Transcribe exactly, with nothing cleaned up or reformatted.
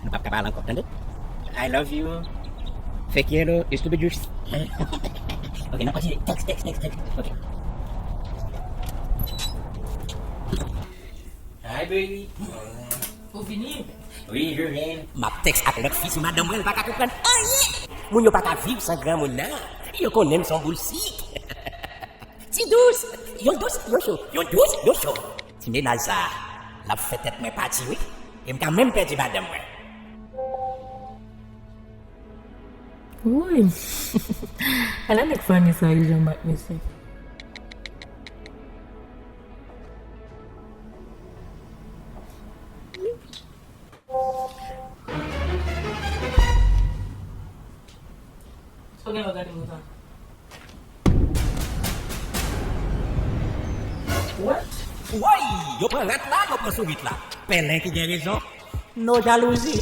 Nou p ap ka pale ankò, tande? I love you. Fake yellow, you stupid juice. Ok, n ap kontinye. Text, text, text, text. Ok. Hi, baby. Ou vini? Wi, je viens. M ap text ak lòt fi sou madanm mwen, l pa ka konprann anyen. Moun yo pa ka viv san granmoun nan. Yo konnen m se yon boul sik. Ti dous, yon dous, yon cho. Yon dous, yon cho. Ti menaj sa, l ap fè tèt mwen pati, wi. E m ka menm pèdi madanm mwen. Woy! Ala nèg Vanessa rijan mak mesye. Sa w gen lè w gade konsa? What? Woy! Yo pran rat la, yo pran sourit la. Pèlen ki gen rezon. No jalouzi.